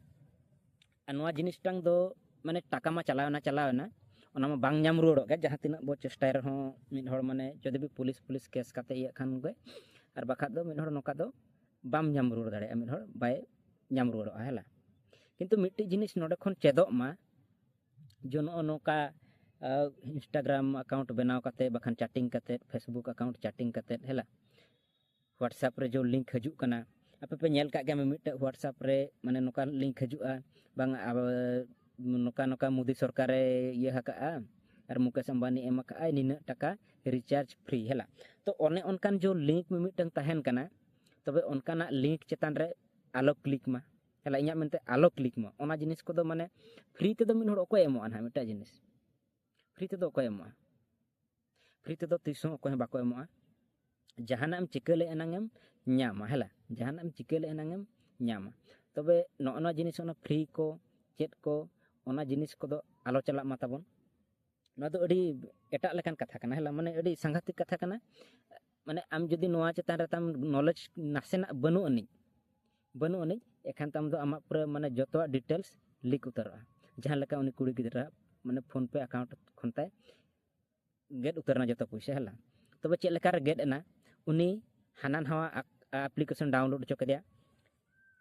ᱟᱨ ᱱᱚᱣᱟ ᱡᱤᱱᱤᱥᱴᱟᱝ ᱫᱚ, ᱢᱟᱱᱮ, ᱴᱟᱠᱟ ᱢᱟ ᱪᱟᱞᱟᱣᱮᱱᱟ, ᱪᱟᱞᱟᱣᱮᱱᱟ, ᱚᱱᱟ ᱢᱟ ᱵᱟᱝ ᱧᱟᱢ ᱨᱩᱣᱟᱹᱲᱚᱜ ᱜᱮ᱾ ᱡᱟᱦᱟᱸ ᱛᱤᱱᱟᱹᱜ ᱵᱚ ᱪᱮᱥᱴᱟᱭ ᱨᱮᱦᱚᱸ, ᱢᱤᱫ ᱦᱚᱲ, ᱢᱟᱱᱮ, ᱡᱩᱫᱤ ᱵᱤ ᱯᱩᱞᱤᱥ, ᱯᱩᱞᱤᱥ ᱠᱮᱥ ᱠᱟᱛᱮ ᱤᱭᱟᱹᱜ ᱠᱷᱟᱱ ᱜᱮ, ᱟᱨ ᱵᱟᱠᱷᱟᱡ ᱫᱚ ᱢᱤᱫ ᱦᱚᱲ ᱱᱚᱝᱠᱟ ᱫᱚ ᱵᱟᱢ ᱧᱟᱢ ᱨᱩᱣᱟᱹᱲ ᱫᱟᱲᱮᱭᱟᱜᱼᱟ, ᱢᱤᱫ ᱦᱚᱲ ᱵᱟᱭ ᱧᱟᱢ ᱨᱩᱣᱟᱹᱲᱚᱜᱼᱟ, ᱦᱮᱞᱟ᱾ ᱠᱤᱱᱛᱩ ᱢᱤᱫᱴᱤᱡ ᱡᱤᱱᱤᱥ ᱱᱚᱰᱮ ᱠᱷᱚᱱ ᱪᱮᱫᱚᱜ ᱢᱟ, ᱡᱮ ᱱᱚᱜᱼᱚ ᱱᱚᱝᱠᱟ, ᱟ, ᱤᱱᱥᱴᱟᱜᱨᱟᱢ ᱟᱠᱟᱣᱩᱱᱴ ᱵᱮᱱᱟᱣ ᱠᱟᱛᱮ, ᱵᱟᱠᱷᱟᱱ ᱪᱮᱴᱤᱝ ᱠᱟᱛᱮ, ᱯᱷᱮᱥᱵᱩᱠ ᱟᱠᱟᱣᱩᱱᱴ ᱪᱮᱴᱤᱝ ᱠᱟᱛᱮ, ᱦᱮᱞᱟ, WhatsApp ᱨᱮ ᱡᱮ ᱞᱤᱝᱠ ᱦᱤᱡᱩᱜ ᱠᱟᱱᱟ, ᱟᱯᱮ ᱯᱮ ᱧᱮᱞ ᱠᱟᱜ ᱜᱮᱭᱟ, ᱢᱤᱢᱤᱫᱴᱮᱡ WhatsApp ᱨᱮ, ᱢᱟᱱᱮ, ᱱᱚᱝᱠᱟ ᱞᱤᱝᱠ ᱦᱤᱡᱩᱜᱼᱟ, ᱵᱟᱝ, ᱟᱵᱚ ᱱᱚᱝᱠᱟ ᱱᱚᱝᱠᱟ ᱢᱳᱫᱤ ᱥᱚᱨᱠᱟᱨᱮ ᱤᱭᱟᱹ ᱟᱠᱟᱜᱼᱟ, ᱟᱨ ᱢᱩᱠᱮᱥ ᱟᱢᱵᱟᱱᱤ ᱮᱢ ᱟᱠᱟᱜᱼᱟᱭ ᱱᱤᱱᱟᱹᱜ ᱴᱟᱠᱟ ᱨᱤᱪᱟᱨᱡᱽ ᱯᱷᱨᱤ, ᱦᱮᱞᱟ᱾ ᱛᱚ, ᱚᱱᱮ ᱚᱱᱠᱟᱱ ᱡᱮ ᱞᱤᱝᱠ ᱢᱤᱢᱤᱫᱴᱟᱝ ᱛᱟᱦᱮᱱ ᱠᱟᱱᱟ, ᱛᱚᱵᱮ ᱚᱱᱠᱟᱱᱟᱜ ᱞᱤᱝᱠ ᱪᱮᱛᱟᱱ ᱨᱮ ᱟᱞᱚ ᱠᱞᱤᱠ ᱢᱟ᱾ ᱦᱮᱞᱟ, ᱤᱧᱟᱹᱜ ᱢᱮᱱᱛᱮ ᱟᱞᱚ ᱠᱞᱤᱠ ᱢᱟ᱾ ᱚᱱᱟ ᱡᱤᱱᱤᱥ ᱠᱚᱫᱚ ᱢᱟᱱᱮ ᱯᱷᱨᱤ ᱛᱮᱫᱚ ᱢᱤᱫ ᱦᱚᱲ ᱚᱠᱚᱭ ᱮᱢᱚᱜᱼᱟ ᱱᱟᱦᱟᱜ? ᱢᱤᱫᱴᱟᱜ ᱡᱤᱱᱤᱥ ᱯᱷᱨᱤ ᱛᱮᱫᱚ ᱚᱠᱚᱭ ᱮᱢᱚᱜᱼᱟ? ᱯᱷᱨᱤ ᱛᱮᱫᱚ ᱛᱤᱥ ᱦᱚᱸ ᱚᱠᱚᱭ ᱦᱚᱸ ᱵᱟᱠᱚ ᱮᱢᱚᱜᱼᱟ᱾ ᱡᱟᱦᱟᱱᱟᱜ ᱮᱢ ᱪᱤᱠᱟᱹ ᱞᱮ ᱮᱱᱟᱝ ᱮᱢ ᱧᱟᱢᱟ᱾ ᱦᱮᱞᱟ, ᱡᱟᱦᱟᱱᱟᱜ ᱮᱢ ᱪᱤᱠᱟᱹ ᱞᱮ ᱮᱱᱟᱝ ᱮᱢ ᱧᱟᱢᱟ᱾ ᱛᱚᱵᱮ ᱱᱚᱜᱼᱚ ᱱᱚᱣᱟ ᱡᱤᱱᱤᱥ, ᱚᱱᱟ ᱯᱷᱨᱤ ᱠᱚ ᱪᱮᱫ ᱠᱚ, ᱚᱱᱟ ᱡᱤᱱᱤᱥ ᱠᱚᱫᱚ ᱟᱞᱚ ᱪᱟᱞᱟᱜ ᱢᱟ ᱛᱟᱵᱚᱱ᱾ ᱱᱚᱣᱟ ᱫᱚ ᱟᱹᱰᱤ ᱮᱴᱟᱜ ᱞᱮᱠᱟᱱ ᱠᱟᱛᱷᱟ ᱠᱟᱱᱟ᱾ ᱦᱮᱞᱟ, ᱢᱟᱱᱮ ᱟᱹᱰᱤ ᱥᱟᱝᱜᱷᱟᱛᱤᱠ ᱠᱟᱛᱷᱟ ᱠᱟᱱᱟ᱾ ᱢᱟᱱᱮ ᱟᱢ ᱡᱩᱫᱤ ᱱᱚᱣᱟ ᱪᱮᱛᱟᱱ ᱨᱮ ᱛᱟᱢ ᱱᱚᱞᱮᱡᱽ ᱱᱟᱥᱮᱱᱟᱜ ᱵᱟᱹᱱᱩᱜ ᱟᱹᱱᱤᱡ, ᱵᱟᱹᱱᱩᱜ ᱟᱹᱱᱤᱡ, ᱮᱠᱷᱟᱱ ᱛᱟᱢ ᱫᱚ ᱟᱢᱟᱜ ᱯᱩᱨᱟᱹ ᱢᱟᱱᱮ ᱡᱚᱛᱚᱣᱟᱜ ᱰᱤᱴᱮᱞᱥ ᱞᱤᱠ ᱩᱛᱟᱹᱨᱚᱜᱼᱟ᱾ ᱡᱟᱦᱟᱸ ᱞᱮᱠᱟ ᱩᱱᱤ ᱠᱩᱲᱤ ᱜᱤᱫᱽᱨᱟᱹ ᱢᱟᱱᱮ ᱯᱷᱳᱱ ᱯᱮ ᱟᱠᱟᱣᱩᱱᱴ ᱠᱷᱚᱱ ᱛᱟᱭ ᱜᱮᱫ ᱩᱛᱟᱹᱨ ᱮᱱᱟ ᱡᱚᱛᱚ ᱯᱩᱭᱥᱟᱹ᱾ ᱦᱮᱞᱟ, ᱛᱚᱵᱮ ᱪᱮᱫ ᱞᱮᱠᱟ ᱨᱮ ᱜᱮᱫ ᱮᱱᱟ? ᱩᱱᱤ ᱦᱟᱱᱟ ᱱᱟᱣᱟ ᱟᱯᱞᱤᱠᱮᱥᱚᱱ ᱰᱟᱣᱩᱱᱞᱳᱰ ᱦᱚᱪᱚ ᱠᱮᱫᱮᱭᱟ᱾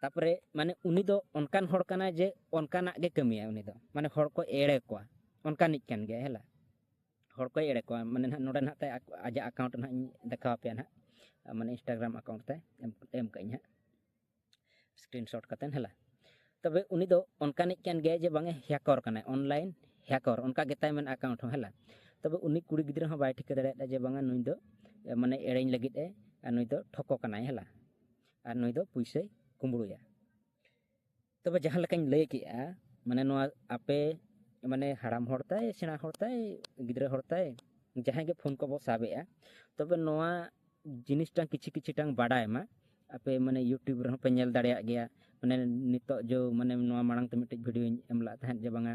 ᱛᱟᱨᱯᱚᱨᱮ ᱢᱟᱱᱮ ᱩᱱᱤ ᱫᱚ ᱚᱱᱠᱟᱱ ᱦᱚᱲ ᱠᱟᱱᱟᱭ ᱡᱮ ᱚᱱᱠᱟᱱᱟᱜ ᱜᱮ ᱠᱟᱹᱢᱤᱭᱟ᱾ ᱩᱱᱤ ᱫᱚ ᱢᱟᱱᱮ ᱦᱚᱲ ᱠᱚ ᱮᱲᱮ ᱠᱚᱣᱟ, ᱚᱱᱠᱟᱱᱤᱡ ᱠᱟᱱ ᱜᱮᱭᱟ᱾ ᱦᱮᱞᱟ, ᱦᱚᱲ ᱠᱚᱭ ᱮᱲᱮ ᱠᱚᱣᱟ᱾ ᱢᱟᱱᱮ ᱱᱟᱦᱟᱜ ᱱᱚᱰᱮ ᱱᱟᱦᱟᱜ ᱛᱟᱭ ᱟᱠ-, ᱟᱡᱟᱜ ᱟᱠᱟᱣᱩᱱᱴ ᱱᱟᱦᱟᱜ ᱤᱧ ᱫᱮᱠᱷᱟᱣ ᱟᱯᱮᱭᱟ ᱱᱟᱦᱟᱜ, ᱢᱟᱱᱮ ᱤᱱᱥᱴᱟᱜᱨᱟᱢ ᱟᱠᱟᱣᱩᱱᱴ ᱛᱮ ᱮᱢ, ᱮᱢ ᱠᱟᱜ ᱟᱹᱧ ᱦᱟᱸᱜ ᱥᱠᱨᱤᱱᱥᱚᱴ ᱠᱟᱛᱮ᱾ ᱦᱮᱞᱟ, ᱛᱚᱵᱮ ᱩᱱᱤ ᱫᱚ ᱚᱱᱠᱟᱱᱤᱡ ᱠᱟᱱ ᱜᱮᱭᱟᱭ ᱡᱮ ᱵᱟᱝᱮ ᱦᱮᱠᱚᱨ ᱠᱟᱱᱟᱭ, ᱚᱱᱞᱟᱭᱤᱱ ᱦᱮᱠᱚᱨ, ᱚᱱᱠᱟ ᱜᱮᱛᱟᱭ ᱢᱮᱱᱟᱜᱼᱟ ᱟᱠᱟᱣᱩᱱᱴ ᱦᱚᱸ᱾ ᱦᱮᱞᱟ, ᱛᱚᱵᱮ ᱩᱱᱤ ᱠᱩᱲᱤ ᱜᱤᱫᱽᱨᱟᱹ ᱦᱚᱸ ᱵᱟᱭ ᱴᱷᱤᱠᱟᱹ ᱫᱟᱲᱮᱭᱟᱜᱼᱟ ᱡᱮ ᱵᱟᱝᱟ ᱱᱩᱭ ᱫᱚ, ᱮ, ᱢᱟᱱᱮ ᱮᱲᱮᱧ ᱞᱟᱹᱜᱤᱫ ᱮ, ᱟᱨ ᱱᱩᱭ ᱫᱚ ᱴᱷᱚᱠᱚ ᱠᱟᱱᱟᱭ᱾ ᱦᱮᱞᱟ, ᱟᱨ ᱱᱩᱭ ᱫᱚ ᱯᱩᱭᱥᱟᱹᱭ ᱠᱩᱢᱵᱽᱲᱩᱭᱟ᱾ ᱛᱚᱵᱮ ᱡᱟᱦᱟᱸ ᱞᱮᱠᱟᱧ ᱞᱟᱹᱭ ᱠᱮᱜᱼᱟ, ᱢᱟᱱᱮ ᱱᱚᱣᱟ ᱟᱯᱮ ᱢᱟᱱᱮ ᱦᱟᱲᱟᱢ ᱦᱚᱲ ᱛᱟᱭ, ᱥᱮᱬᱟ ᱦᱚᱲ ᱛᱟᱭ, ᱜᱤᱫᱽᱨᱟᱹ ᱦᱚᱲ ᱛᱟᱭ, ᱡᱟᱦᱟᱸᱭ ᱜᱮ ᱯᱷᱳᱱ ᱠᱚᱵᱚ ᱥᱟᱵᱮᱜᱼᱟ, ᱛᱚᱵᱮ ᱱᱚᱣᱟ ᱡᱤᱱᱤᱥᱴᱟᱝ ᱠᱤᱪᱷᱤ ᱠᱤᱪᱷᱤᱴᱟᱝ ᱵᱟᱰᱟᱭ ᱢᱟ᱾ ᱟᱯᱮ ᱢᱟᱱᱮ YouTube ᱨᱮᱦᱚᱸ ᱯᱮ ᱧᱮᱞ ᱫᱟᱲᱮᱭᱟᱜ ᱜᱮᱭᱟ᱾ ᱢᱟᱱᱮ ᱱᱤᱛᱚᱜ ᱡᱚ ᱢᱟᱱᱮ ᱱᱚᱣᱟ ᱢᱟᱲᱟᱝ ᱛᱮ ᱢᱤᱫᱴᱮᱡ ᱵᱷᱤᱰᱤᱭᱳᱧ ᱮᱢ ᱞᱟᱜ ᱛᱟᱦᱮᱸᱫ ᱡᱮ ᱵᱟᱝᱟ,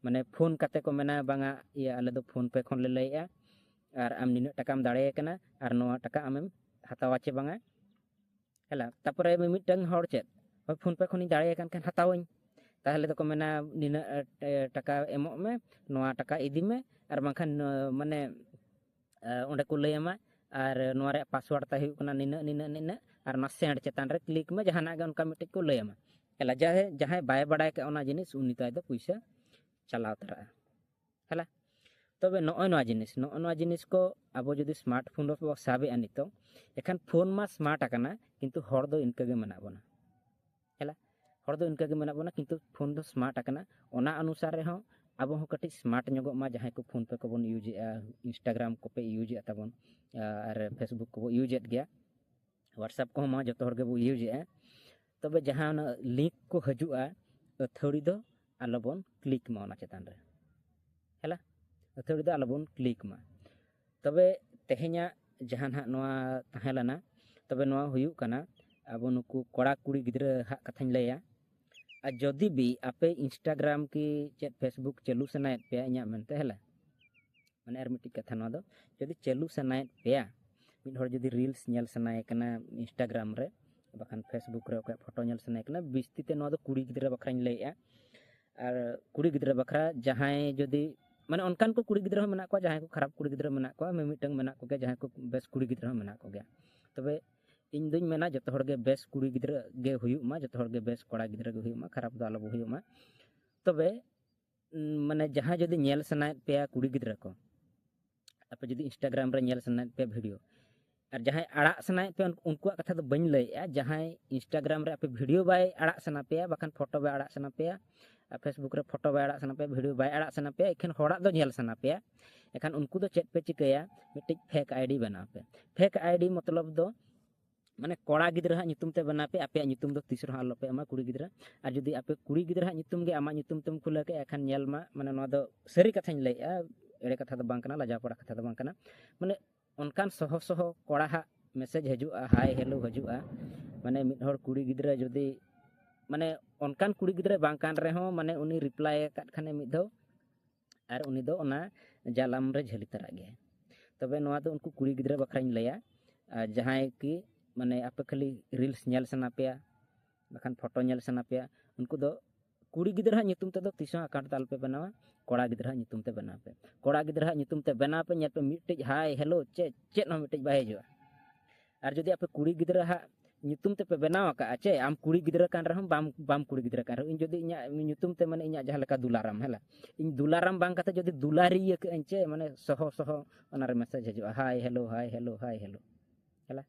ᱢᱟᱱᱮ ᱯᱷᱳᱱ ᱠᱟᱛᱮ ᱠᱚ ᱢᱮᱱᱟ ᱵᱟᱝᱟ, ᱤᱭᱟᱹ, ᱟᱞᱮ ᱫᱚ ᱯᱷᱳᱱ ᱯᱮ ᱠᱷᱚᱱ ᱞᱮ ᱞᱟᱹᱭᱮᱜᱼᱟ, ᱟᱨ ᱟᱢ ᱱᱤᱱᱟᱹᱜ ᱴᱟᱠᱟᱢ ᱫᱟᱲᱮᱭᱟᱜ ᱠᱟᱱᱟ, ᱟᱨ ᱱᱚᱣᱟ ᱴᱟᱠᱟ ᱟᱢᱮᱢ ᱦᱟᱛᱟᱣᱟ ᱪᱮ ᱵᱟᱝᱟ? ᱦᱮᱞᱟ, ᱛᱟᱨᱯᱚᱨᱮ ᱢᱤᱢᱤᱫᱴᱟᱝ ᱦᱚᱲ ᱪᱮᱫ, ᱦᱳᱭ, ᱯᱷᱳᱱ ᱯᱮ ᱠᱷᱚᱱᱤᱧ ᱫᱟᱲᱮᱭᱟᱜ ᱠᱟᱱ ᱠᱷᱟᱱ ᱦᱟᱛᱟᱣᱟᱹᱧ᱾ ᱛᱟᱦᱚᱞᱮ ᱫᱚᱠᱚ ᱢᱮᱱᱟ, "ᱱᱤᱱᱟᱹᱜ, ᱮ, ᱴᱟᱠᱟ ᱮᱢᱚᱜ ᱢᱮ, ᱱᱚᱣᱟ ᱴᱟᱠᱟ ᱤᱫᱤ ᱢᱮ, ᱟᱨ ᱵᱟᱝᱠᱷᱟᱱ, ᱮ, ᱢᱟᱱᱮ, ᱮ, ᱚᱸᱰᱮ ᱠᱚ ᱞᱟᱹᱭ ᱟᱢᱟ, ᱟᱨ ᱱᱚᱣᱟ ᱨᱮᱭᱟᱜ ᱯᱟᱥᱣᱟᱨᱰ ᱛᱟᱭ ᱦᱩᱭᱩᱜ ᱠᱟᱱᱟ ᱱᱤᱱᱟᱹᱜ, ᱱᱤᱱᱟᱹᱜ, ᱱᱤᱱᱟᱹᱜ, ᱟᱨ ᱚᱱᱟ ᱥᱮᱱᱰ ᱪᱮᱛᱟᱱ ᱨᱮ ᱠᱞᱤᱠ ᱢᱮ", ᱡᱟᱦᱟᱱᱟᱜ ᱜᱮ ᱚᱱᱠᱟ ᱢᱤᱫᱴᱮᱡ ᱠᱚ ᱞᱟᱹᱭ ᱟᱢᱟ᱾ ᱦᱮᱞᱟ, ᱡᱟᱦᱟᱸᱭ, ᱡᱟᱦᱟᱸᱭ ᱵᱟᱭ ᱵᱟᱲᱟᱭ ᱠᱟᱜᱼᱟ ᱚᱱᱟ ᱡᱤᱱᱤᱥ, ᱩᱱᱤ ᱛᱟᱭ ᱫᱚ ᱯᱩᱭᱥᱟᱹ ᱪᱟᱞᱟᱣ ᱛᱟᱨᱟᱜᱼᱟ᱾ ᱦᱮᱞᱟ, ᱛᱚᱵᱮ ᱱᱚᱜᱼᱚᱭ ᱱᱚᱣᱟ ᱡᱤᱱᱤᱥ, ᱱᱚᱜᱼᱚ ᱱᱚᱣᱟ ᱡᱤᱱᱤᱥ ᱠᱚ ᱟᱵᱚ ᱡᱩᱫᱤ ᱥᱢᱟᱨᱴ ᱯᱷᱳᱱ ᱨᱮᱵᱚ ᱥᱟᱵᱮᱜᱼᱟ ᱱᱤᱛᱚᱜ, ᱮᱠᱷᱟᱱ ᱯᱷᱳᱱ ᱢᱟ ᱥᱢᱟᱨᱴ ᱟᱠᱟᱱᱟ, ᱠᱤᱱᱛᱩ ᱦᱚᱲ ᱫᱚ ᱤᱱᱠᱟᱹ ᱜᱮ ᱢᱮᱱᱟᱜ ᱵᱚᱱᱟ᱾ ᱦᱮᱞᱟ, ᱦᱚᱲ ᱫᱚ ᱤᱱᱠᱟᱹ ᱜᱮ ᱢᱮᱱᱟᱜ ᱵᱚᱱᱟ, ᱠᱤᱱᱛᱩ ᱯᱷᱳᱱ ᱫᱚ ᱥᱢᱟᱨᱴ ᱟᱠᱟᱱᱟ᱾ ᱚᱱᱟ ᱚᱱᱩᱥᱟᱨ ᱨᱮᱦᱚᱸ ᱟᱵᱚ ᱦᱚᱸ ᱠᱟᱹᱴᱤᱡ ᱥᱢᱟᱨᱴ ᱧᱚᱜᱚᱜ ᱢᱟ, ᱡᱟᱦᱟᱸᱭ ᱠᱚ ᱯᱷᱳᱱ ᱯᱮ ᱠᱚᱵᱚᱱ ᱤᱭᱩᱡᱮᱜᱼᱟ, ᱤᱱᱥᱴᱟᱜᱨᱟᱢ ᱠᱚᱯᱮ ᱤᱭᱩᱡᱮᱜᱼᱟ ᱛᱟᱵᱚᱱ, ᱟᱨ ᱯᱷᱮᱥᱵᱩᱠ ᱠᱚᱵᱚ ᱤᱭᱩᱡᱮᱫ ᱜᱮᱭᱟ᱾ WhatsApp ᱠᱚᱦᱚᱸ ᱢᱟ ᱡᱚᱛᱚ ᱦᱚᱲ ᱜᱮᱵᱚ ᱤᱭᱩᱡᱮᱜᱼᱟ᱾ ᱛᱚᱵᱮ ᱡᱟᱦᱟᱸ ᱚᱱᱟ ᱞᱤᱝᱠ ᱠᱚ ᱦᱤᱡᱩᱜᱼᱟ, ᱟᱹᱛᱷᱟᱹᱲᱤ ᱫᱚ ᱟᱞᱚᱵᱚᱱ ᱠᱞᱤᱠ ᱢᱟ ᱚᱱᱟ ᱪᱮᱛᱟᱱ ᱨᱮ, ᱦᱮᱞᱟ, ᱟᱹᱛᱷᱟᱹᱲᱤ ᱫᱚ ᱟᱞᱚᱵᱚᱱ ᱠᱞᱤᱠ ᱢᱟ᱾ ᱛᱚᱵᱮ ᱛᱮᱦᱮᱧᱟᱜ ᱡᱟᱦᱟᱸ ᱱᱟᱦᱟᱜ ᱱᱚᱣᱟ ᱛᱟᱦᱮᱸ ᱞᱮᱱᱟ, ᱛᱚᱵᱮ ᱱᱚᱣᱟ ᱦᱩᱭᱩᱜ ᱠᱟᱱᱟ ᱟᱵᱚ ᱱᱩᱠᱩ ᱠᱚᱲᱟ ᱠᱩᱲᱤ ᱜᱤᱫᱽᱨᱟᱹ ᱦᱟᱜ ᱠᱟᱛᱷᱟᱧ ᱞᱟᱹᱭᱟ᱾ ᱟᱨ ᱡᱩᱫᱤ ᱵᱤ ᱟᱯᱮ Instagram ᱠᱤ ᱪᱮᱫ Facebook ᱪᱟᱹᱞᱩ ᱥᱟᱱᱟᱭᱮᱫ ᱯᱮᱭᱟ, ᱤᱧᱟᱹᱜ ᱢᱮᱱᱛᱮ ᱦᱮᱞᱟ, ᱢᱟᱱᱮ ᱟᱨ ᱢᱤᱫᱴᱤᱡ ᱠᱟᱛᱷᱟ ᱱᱚᱣᱟ ᱫᱚ, ᱡᱩᱫᱤ ᱪᱟᱹᱞᱩ ᱥᱟᱱᱟᱭᱮᱫ ᱯᱮᱭᱟ, ᱢᱤᱫ ᱦᱚᱲ ᱡᱩᱫᱤ reels ᱧᱮᱞ ᱥᱟᱱᱟᱭᱮ ᱠᱟᱱᱟ Instagram ᱨᱮ, ᱵᱟᱠᱷᱟᱱ Facebook ᱨᱮ ᱚᱠᱚᱭᱟᱜ ᱯᱷᱳᱴᱳ ᱧᱮᱞ ᱥᱟᱱᱟᱭᱮ ᱠᱟᱱᱟ, ᱵᱤᱥᱛᱤ ᱛᱮ ᱱᱚᱣᱟ ᱫᱚ ᱠᱩᱲᱤ ᱜᱤᱫᱽᱨᱟᱹ ᱵᱟᱠᱷᱨᱟᱧ ᱞᱟᱹᱭᱮᱜᱼᱟ᱾ ᱟᱨ ᱠᱩᱲᱤ ᱜᱤᱫᱽᱨᱟᱹ ᱵᱟᱠᱷᱨᱟ ᱡᱟᱦᱟᱸᱭ ᱡᱩᱫᱤ, ᱢᱟᱱᱮ ᱚᱱᱠᱟᱱ ᱠᱚ ᱠᱩᱲᱤ ᱜᱤᱫᱽᱨᱟᱹ ᱦᱚᱸ ᱢᱮᱱᱟᱜ ᱠᱚᱣᱟ, ᱡᱟᱦᱟᱸᱭ ᱠᱚ ᱠᱷᱟᱨᱟᱯ ᱠᱩᱲᱤ ᱜᱤᱫᱽᱨᱟᱹ ᱢᱮᱱᱟᱜ ᱠᱚᱣᱟ, ᱢᱤᱢᱤᱫᱴᱟᱝ ᱢᱮᱱᱟᱜ ᱠᱚᱜᱮᱭᱟ ᱡᱟᱦᱟᱸᱭ ᱠᱚ ᱵᱮᱥ ᱠᱩᱲᱤ ᱜᱤᱫᱽᱨᱟᱹ ᱦᱚᱸ ᱢᱮᱱᱟᱜ ᱠᱚᱜᱮᱭᱟ᱾ ᱛᱚᱵᱮ ᱤᱧ ᱫᱩᱧ ᱢᱮᱱᱟ ᱡᱚᱛᱚ ᱦᱚᱲ ᱜᱮ ᱵᱮᱥ ᱠᱩᱲᱤ ᱜᱤᱫᱽᱨᱟᱹ ᱜᱮ ᱦᱩᱭᱩᱜ ᱢᱟ, ᱡᱚᱛᱚ ᱦᱚᱲ ᱜᱮ ᱵᱮᱥ ᱠᱚᱲᱟ ᱜᱤᱫᱽᱨᱟᱹ ᱜᱮ ᱦᱩᱭᱩᱜ ᱢᱟ, ᱠᱷᱟᱨᱟᱯ ᱫᱚ ᱟᱞᱚ ᱵᱚ ᱦᱩᱭᱩᱜ ᱢᱟ᱾ ᱛᱚᱵᱮ ᱩᱸ, ᱢᱟᱱᱮ ᱡᱟᱦᱟᱸᱭ ᱡᱩᱫᱤ ᱧᱮᱞ ᱥᱟᱱᱟᱭᱮᱫ ᱯᱮᱭᱟ ᱠᱩᱲᱤ ᱜᱤᱫᱽᱨᱟᱹ ᱠᱚ, ᱟᱯᱮ ᱡᱩᱫᱤ Instagram ᱨᱮ ᱧᱮᱞ ᱥᱟᱱᱟᱭᱮᱫ ᱯᱮᱭᱟ ᱵᱷᱤᱰᱤᱭᱳ, ᱟᱨ ᱡᱟᱦᱟᱸᱭ ᱟᱲᱟᱜ ᱥᱟᱱᱟᱭᱮᱫ ᱯᱮᱭᱟ, ᱩᱱ-, ᱩᱱᱠᱩᱣᱟᱜ ᱠᱟᱛᱷᱟ ᱫᱚ ᱵᱟᱹᱧ ᱞᱟᱹᱭᱮᱜᱼᱟ᱾ ᱡᱟᱦᱟᱸᱭ Instagram ᱨᱮ ᱟᱯᱮ ᱵᱷᱤᱰᱤᱭᱳ ᱵᱟᱭ ᱟᱲᱟᱜ ᱥᱟᱱᱟ ᱯᱮᱭᱟ, ᱵᱟᱠᱷᱟᱱ ᱯᱷᱳᱴᱳ ᱵᱟᱭ ᱟᱲᱟᱜ ᱥᱟᱱᱟ ᱯᱮᱭᱟ, ᱟᱨ Facebook ᱨᱮ ᱯᱷᱳᱴᱳ ᱵᱟᱭ ᱟᱲᱟᱜ ᱥᱟᱱᱟ ᱯᱮᱭᱟ, ᱵᱷᱤᱰᱤᱭᱳ ᱵᱟᱭ ᱟᱲᱟᱜ ᱥᱟᱱᱟ ᱯᱮᱭᱟ, ᱮᱠᱷᱮᱱ ᱦᱚᱲᱟᱜ ᱫᱚ ᱧᱮᱞ ᱥᱟᱱᱟ ᱯᱮᱭᱟ, ᱮᱱᱠᱷᱟᱱ ᱩᱱᱠᱩ ᱫᱚ ᱪᱮᱫ ᱯᱮ ᱪᱤᱠᱟᱹᱭᱟ? ᱢᱤᱫᱴᱤᱡ fake ID ᱵᱮᱱᱟᱣ ᱯᱮ᱾ Fake ID ᱢᱚᱛᱞᱚᱵ ᱫᱚ ᱢᱟᱱᱮ ᱠᱚᱲᱟ ᱜᱤᱫᱽᱨᱟᱹ ᱦᱟᱜ ᱧᱩᱛᱩᱢ ᱛᱮ ᱵᱮᱱᱟᱣ ᱯᱮ, ᱟᱯᱮᱭᱟᱜ ᱧᱩᱛᱩᱢ ᱫᱚ ᱛᱤᱥ ᱨᱮᱦᱚᱸ ᱟᱞᱚᱯᱮ ᱮᱢᱟ ᱠᱩᱲᱤ ᱜᱤᱫᱽᱨᱟᱹ᱾ ᱟᱨ ᱡᱩᱫᱤ ᱟᱯᱮ ᱠᱩᱲᱤ ᱜᱤᱫᱽᱨᱟᱹ ᱦᱟᱜ ᱧᱩᱛᱩᱢ ᱜᱮ ᱟᱢᱟᱜ ᱧᱩᱛᱩᱢ ᱛᱮᱢ ᱠᱷᱩᱞᱟᱹᱣ ᱠᱮᱜᱼᱟ, ᱮᱱᱠᱷᱟᱱ ᱧᱮᱞ ᱢᱟ, ᱢᱟᱱᱮ ᱱᱚᱣᱟ ᱫᱚ ᱥᱟᱹᱨᱤ ᱠᱟᱛᱷᱟᱧ ᱞᱟᱹᱭᱮᱜᱼᱟ, ᱮᱲᱮ ᱠᱟᱛᱷᱟ ᱫᱚ ᱵᱟᱝ ᱠᱟᱱᱟ, ᱞᱟᱡᱟᱣ ᱯᱟᱲᱟ ᱠᱟᱛᱷᱟ ᱫᱚ ᱵᱟᱝ ᱠᱟᱱᱟ᱾ ᱢᱟᱱᱮ ᱚᱱᱠᱟᱱ ᱥᱚᱦᱚ ᱥᱚᱦᱚ ᱠᱚᱲᱟ ᱦᱟᱜ message ᱦᱤᱡᱩᱜᱼᱟ, hi hello ᱦᱤᱡᱩᱜᱼᱟ, ᱢᱟᱱᱮ ᱢᱤᱫ ᱦᱚᱲ ᱠᱩᱲᱤ ᱜᱤᱫᱽᱨᱟᱹ ᱡᱩᱫᱤ, ᱢᱟᱱᱮ ᱚᱱᱠᱟᱱ ᱠᱩᱲᱤ ᱜᱤᱫᱽᱨᱟᱹ ᱵᱟᱝ ᱠᱟᱱ ᱨᱮᱦᱚᱸ, ᱢᱟᱱᱮ ᱩᱱᱤ reply ᱟᱠᱟᱫ ᱠᱷᱟᱱᱮ ᱢᱤᱫ ᱫᱷᱟᱣ, ᱟᱨ ᱩᱱᱤ ᱫᱚ ᱚᱱᱟ ᱡᱟᱞᱟᱢ ᱨᱮ ᱡᱷᱟᱹᱞᱤ ᱛᱟᱨᱟᱜ ᱜᱮᱭᱟᱭ᱾ ᱛᱚᱵᱮ ᱱᱚᱣᱟ ᱫᱚ ᱩᱱᱠᱩ ᱠᱩᱲᱤ ᱜᱤᱫᱽᱨᱟᱹ ᱵᱟᱠᱷᱨᱟᱧ ᱞᱟᱹᱭᱟ, ᱟᱨ ᱡᱟᱦᱟᱸᱭ ᱠᱤ ᱢᱟᱱᱮ ᱟᱯᱮ ᱠᱷᱟᱹᱞᱤ reels ᱧᱮᱞ ᱥᱟᱱᱟ ᱯᱮᱭᱟ, ᱵᱟᱠᱷᱟᱱ ᱯᱷᱳᱴᱳ ᱧᱮᱞ ᱥᱟᱱᱟ ᱯᱮᱭᱟ, ᱩᱱᱠᱩ ᱫᱚ ᱠᱩᱲᱤ ᱜᱤᱫᱽᱨᱟᱹ ᱦᱟᱜ ᱧᱩᱛᱩᱢ ᱛᱮᱫᱚ ᱛᱤᱥ ᱦᱚᱸ account ᱫᱚ ᱟᱞᱚᱯᱮ ᱵᱮᱱᱟᱣᱟ, ᱠᱚᱲᱟ ᱜᱤᱫᱽᱨᱟᱹ ᱦᱟᱜ ᱧᱩᱛᱩᱢ ᱛᱮ ᱵᱮᱱᱟᱣ ᱯᱮ᱾ ᱠᱚᱲᱟ ᱜᱤᱫᱽᱨᱟᱹ ᱦᱟᱜ ᱧᱩᱛᱩᱢ ᱛᱮ ᱵᱮᱱᱟᱣ ᱯᱮ, ᱧᱮᱞ ᱯᱮ ᱢᱤᱫᱴᱤᱡ hi hello ᱪᱮᱫ, ᱪᱮᱫ ᱦᱚᱸ ᱢᱤᱫᱴᱤᱡ ᱵᱟᱭ ᱦᱤᱡᱩᱜᱼᱟ᱾ ᱟᱨ ᱡᱩᱫᱤ ᱟᱯᱮ ᱠᱩᱲᱤ ᱜᱤᱫᱽᱨᱟᱹ ᱦᱟᱜ ᱧᱩᱛᱩᱢ ᱛᱮᱯᱮ ᱵᱮᱱᱟᱣ ᱟᱠᱟᱫᱼᱟ, ᱪᱮ ᱟᱢ ᱠᱩᱲᱤ ᱜᱤᱫᱽᱨᱟᱹ ᱠᱟᱱ ᱨᱮᱦᱚᱸ, ᱵᱟᱢ, ᱵᱟᱢ ᱠᱩᱲᱤ ᱜᱤᱫᱽᱨᱟᱹ ᱠᱟᱱ ᱨᱮᱦᱚᱸ, ᱤᱧ ᱡᱩᱫᱤ ᱤᱧᱟᱹᱜ ᱧᱩᱛᱩᱢ ᱛᱮ, ᱢᱟᱱᱮ ᱤᱧᱟᱹᱜ ᱡᱟᱦᱟᱸ ᱞᱮᱠᱟ ᱫᱩᱞᱟᱨᱟᱢ, ᱦᱮᱞᱟ, ᱤᱧ ᱫᱩᱞᱟᱨᱟᱢ ᱵᱟᱝ ᱠᱟᱛᱮ ᱡᱩᱫᱤ ᱫᱩᱞᱟᱨᱤᱭᱟᱹ ᱠᱟᱜ ᱟᱹᱧ, ᱪᱮ ᱢᱟᱱᱮ ᱥᱚᱦᱚ ᱥᱚᱦᱚ ᱚᱱᱟᱨᱮ message ᱦᱤᱡᱩᱜᱼᱟ, hi hello, hi hello, hi hello, ᱦᱮᱞᱟ᱾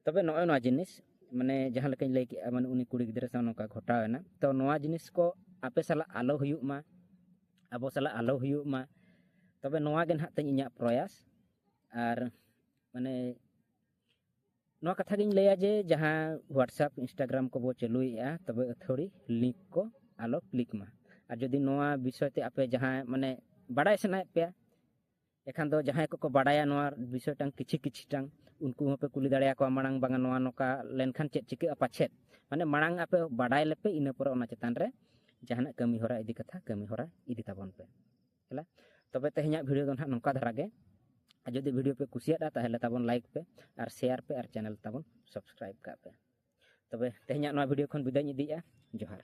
ᱛᱚᱵᱮ ᱱᱚᱜᱼᱚᱭ ᱱᱚᱣᱟ ᱡᱤᱱᱤᱥ, ᱢᱟᱱᱮ ᱡᱟᱦᱟᱸ ᱞᱮᱠᱟᱧ ᱞᱟᱹᱭ ᱠᱮᱜᱼᱟ, ᱢᱟᱱᱮ ᱩᱱᱤ ᱠᱩᱲᱤ ᱜᱤᱫᱽᱨᱟᱹ ᱥᱟᱶ ᱱᱚᱝᱠᱟ ᱜᱷᱚᱴᱟᱣ ᱮᱱᱟ, ᱛᱚ ᱱᱚᱣᱟ ᱡᱤᱱᱤᱥ ᱠᱚ ᱟᱯᱮ ᱥᱟᱞᱟᱜ ᱟᱞᱚ ᱦᱩᱭᱩᱜ ᱢᱟ, ᱟᱵᱚ ᱥᱟᱞᱟᱜ ᱟᱞᱚ ᱦᱩᱭᱩᱜ ᱢᱟ᱾ ᱛᱚᱵᱮ ᱱᱚᱣᱟ ᱜᱮ ᱱᱟᱦᱟᱜ ᱛᱤᱧ ᱤᱧᱟᱹᱜ ᱯᱨᱚᱭᱟᱥ᱾ ᱟᱨ ᱢᱟᱱᱮ ᱱᱚᱣᱟ ᱠᱟᱛᱷᱟ ᱜᱤᱧ ᱞᱟᱹᱭᱟ ᱡᱮ ᱡᱟᱦᱟᱸ WhatsApp, Instagram ᱠᱚᱵᱚ ᱪᱟᱹᱞᱩᱭᱮᱫᱼᱟ, ᱛᱚᱵᱮ ᱟᱹᱛᱷᱟᱹᱲᱤ link ᱠᱚ ᱟᱞᱚ click ᱢᱟ᱾ ᱟᱨ ᱡᱩᱫᱤ ᱱᱚᱣᱟ ᱵᱤᱥᱚᱭ ᱛᱮ ᱟᱯᱮ ᱡᱟᱦᱟᱸ ᱢᱟᱱᱮ ᱵᱟᱰᱟᱭ ᱥᱟᱱᱟᱭᱮᱫ ᱯᱮᱭᱟ, ᱮᱠᱷᱟᱱ ᱫᱚ ᱡᱟᱦᱟᱸᱭ ᱠᱚᱠᱚ ᱵᱟᱰᱟᱭᱟ ᱱᱚᱣᱟ ᱵᱤᱥᱚᱭ ᱴᱟᱝ ᱠᱤᱪᱷᱤ ᱠᱤᱪᱷᱤ ᱴᱟᱝ, ᱩᱱᱠᱩ ᱦᱚᱸᱯᱮ ᱠᱩᱞᱤ ᱫᱟᱲᱮᱭᱟᱠᱚᱣᱟ ᱢᱟᱲᱟᱝ, ᱵᱟᱝᱟ ᱱᱚᱣᱟ ᱱᱚᱝᱠᱟ ᱞᱮᱱᱠᱷᱟᱱ ᱪᱮᱫ ᱪᱤᱠᱟᱹᱜᱼᱟ ᱯᱟᱪᱷᱮᱫ᱾ ᱢᱟᱱᱮ ᱢᱟᱲᱟᱝ ᱟᱯᱮ ᱵᱟᱰᱟᱭ ᱞᱮᱯᱮ, ᱤᱱᱟᱹ ᱯᱚᱨᱮ ᱚᱱᱟ ᱪᱮᱛᱟᱱ ᱨᱮ ᱡᱟᱦᱟᱱᱟᱜ ᱠᱟᱹᱢᱤ ᱦᱚᱨᱟ ᱤᱫᱤ ᱠᱟᱛᱷᱟ, ᱠᱟᱹᱢᱤ ᱦᱚᱨᱟ ᱤᱫᱤ ᱛᱟᱵᱚᱱ ᱯᱮ᱾ ᱦᱮᱞᱟ, ᱛᱚᱵᱮ ᱛᱮᱦᱮᱧᱟᱜ video ᱫᱚ ᱱᱟᱦᱟᱜ ᱱᱚᱝᱠᱟ ᱫᱷᱟᱨᱟ ᱜᱮ᱾ ᱟᱨ ᱡᱩᱫᱤ video ᱯᱮ ᱠᱩᱥᱤᱭᱟᱫᱼᱟ, ᱛᱟᱦᱚᱞᱮ ᱛᱟᱵᱚᱱ like ᱯᱮ ᱟᱨ share ᱯᱮ ᱟᱨ channel ᱛᱟᱵᱚᱱ subscribe ᱠᱟᱜ ᱯᱮ᱾ ᱛᱚᱵᱮ ᱛᱮᱦᱮᱧᱟᱜ ᱱᱚᱣᱟ video ᱠᱷᱚᱱ ᱵᱤᱫᱟᱹᱧ ᱤᱫᱤᱭᱮᱫᱼᱟ᱾ ᱡᱚᱦᱟᱨ᱾